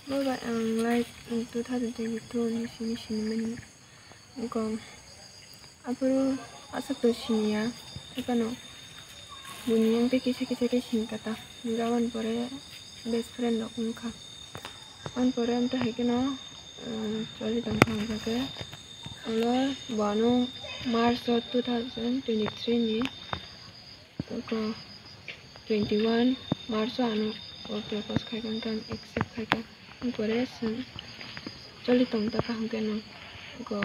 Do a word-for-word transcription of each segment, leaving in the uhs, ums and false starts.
Bo bai ang life two thousand twenty-two ni simi sinimani. Wngkha aphuru aswk to siniya, haphano buini yang tei kisa kisa khe sinkha ta. Hwnkhe aboni pore best friend rok wngkha. Aboni pore amtwi hai kheno, um, choli tongkha hwnkhe ulo bo ano March o two thousand twenty-three ni Oko twenty-one March o ano o propose khaikha, hwnkhe ang accept khaikha. Ang pore chwng choli tong ta kha hwnkhe no oko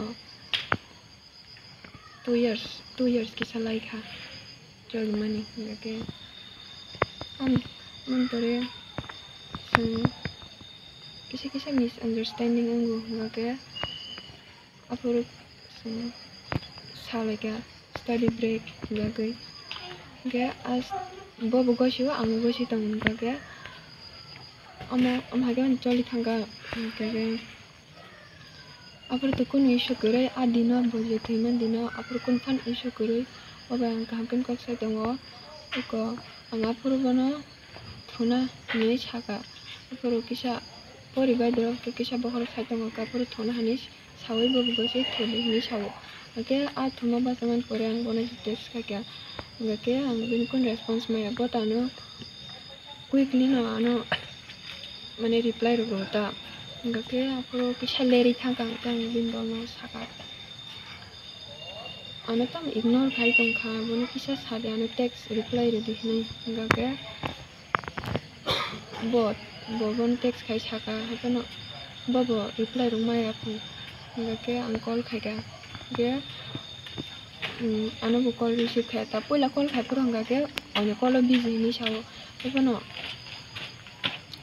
two years, two years kisa laikha choli mani, hwnkhe ang, ang pore chwng kisa kisa misunderstanding wngo, hwnkhe Aphuru chwng salaikha study break hwnjagwi. Hwnkhe as-, bobo gosio, ang gosio tongmani bagwi omo, omo hai khe choli thangkha. Hwnkhe aphuru to kunu issue kwrwi, a dino bo je thwimani dino aphuru kunu phano issue kwrwi, obo ang kaham khe kok sai tongo. Oko ang aphuru bono thuna hinwi sakha. Aphuru kisa poribai borok kisa bokhorok sai tongo, aphuru thuna hinwi saui bo bo se thudi hinwi sao. Hwnkhe a thuma bachajak pore ang bono text khaikha. Hwnkhe ang bini kunu response maya, bo tano quickly no ano mane reply rwgo ta. Hwnkhe aphuru kisa lerwi thangkha, hwnkhe ang bini borokno sakha. Ano tamo ignore khai tongkha, bono kisa sadi, ano text reply rwdi hinwi. Hwnkhe bo, bo bono text khai saka, haphano bo bo reply rwmaya phone. Hwnkhe ang call khaikha, je, um, ano bo call receive khaya ta. Puila call khai phuru hwnkhe, ano call o busy hinwi sao. Haphano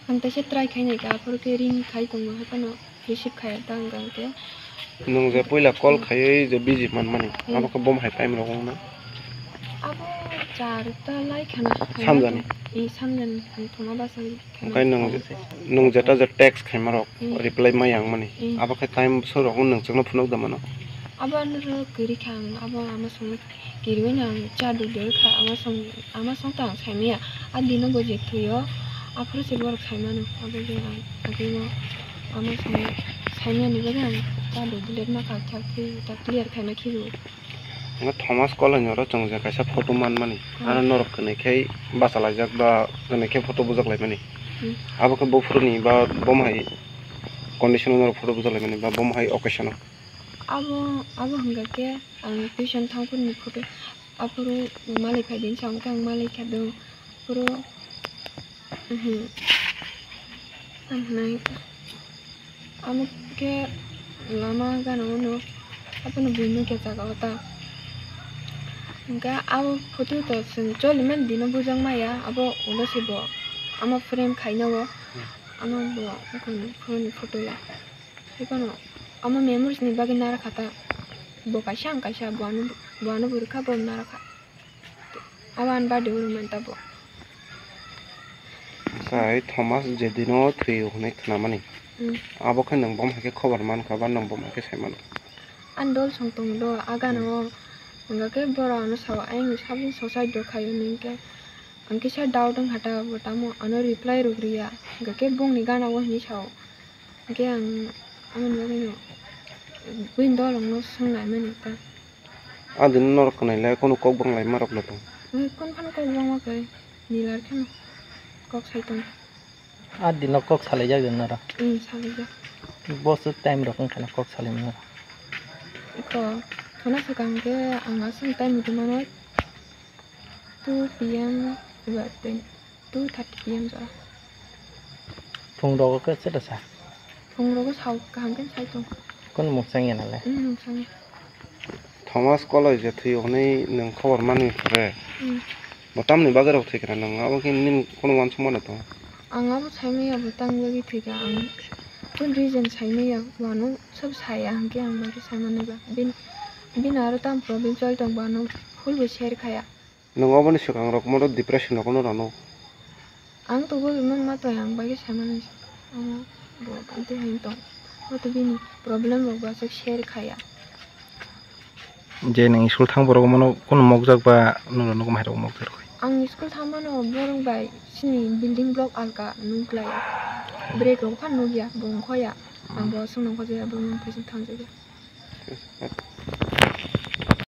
ang teisa try khai naikha, aphuru khe ring khai tongo, haphano receive khaya ta hwnkha hwnkhe. Nwng je puila call khaiwi je busy manmani, hmm, abo khe bom hai time rogo wngna? Abo char ta lai khana. Samjani? Ee, samjani, ang thuma bachai khana. Okai nwng, nwng jeta je text khaima rok, hmm, reply maya wngmani, hmm, abo khe time so rogo nwng chwngno phunuk da mano? Abo ano rw kwrwi kha ang, abo ama songwi kiriwi no ang cha dudel kha, ama song, ama song ta ang saimaya. A dino bo je thwio, aphuru se borok saimano, abo je ang agino ama song saimani bagwi ang cha dudel ma kha, kha khe ta clear khaima khibi. Nga Thomas Koloi ni oro chwng je kaisa photo manmani, hmm, ano norok kwnwi khe bachalaijak ba kwnwi khe photo bujak laimani. Hmm. Abo khe buphuruni ba bomo hai condition o norok photo bujak laimani ba bomo hai occasion o? Abo, abo hwnkha khe ang tuition thangphuru ni photo, aphuru malai phai di hinwi sa hwnkhe ang malai kha do, aphuru, mhm, ang hwnwi amo khe lama gana o no, abono buino khe jaga o ta. Hwnkhe abo photo to chwng choli mani dino bujak maya, abo ulo se bo ama frame khaina o, hmm, ano bo phone ni photo ya. Haiphano omo memories ni bagwi nara kha ta. Bo kaisa ang kaisa, bo ano, bo ano bo rwkha, bo nara kha. Abo ani birthday o rwmani ta bo. Sai Thomas je dino thwi hwnwi khnamani. Hmm. Abo khe nwng bom hai khe khobor mankha ba nwng bom hai khe sai mano? Ani dol song tongo do, a gana o. Hmm. Hwnkha khe borok ano sao, ayang ni saboni suicide rok khaio hwnwi khe. Ang kisa doubt wngkha ta, bo tamo ano reply rok riya. Hwnkha khe bongni gana o hwnwi sao. Hwnkhe ang aboni bagwino buini dolongno swngnaimani ta. A dino norok kwnwi le kunu kok bwrwng laima rok le tong? Hwnkhe kunu phano kok bwrwngma kwrwi, nilar kheno kok sai tongo. A dino kok salaijak de norok? Hmm, salaijak. Bo se time rok wngkha na kok salaimani norok? Iko, thuna swkang khe ang aswk time rwmano. Two P M ba tei two thirty P M jora. Phung rogo khe chwla sa? Phung rogo sao kaham khe sai tong. Kunu mukchang ya nale? Hmm, mukchang ya. Thomas Koloi je thwi hwnwi nwng khobor manwi pore. Hmm. Bo tamni bagwi rok thwi kha nwng abo khe nini kunu uansukma da tong? Ang abo saimaya bo tamni bagwi thwi kha ang. Kunu reason saimaya bo ano sob saya hwnkhe ang bagwi saimani ba. Bini, bini aro tamo problem choli tong bo ano full bo share khaya. Nwng oboni swkang rok moto depression rok no rano? Ang to bo bimang ma to ang bai khe sai mano. Amo bo tei hai tong. Moto bini problem rok ba se share khaya. Je nwng school thang borok mono kunu mokjak ba nwng rok mai rok mokjak rok? Ang school thangmano borok bai chini building block alka nukglai. Break rok phan nukya, bo wngkhoya. Ang bo aswk nangkho je bo mung phaising thangjagya.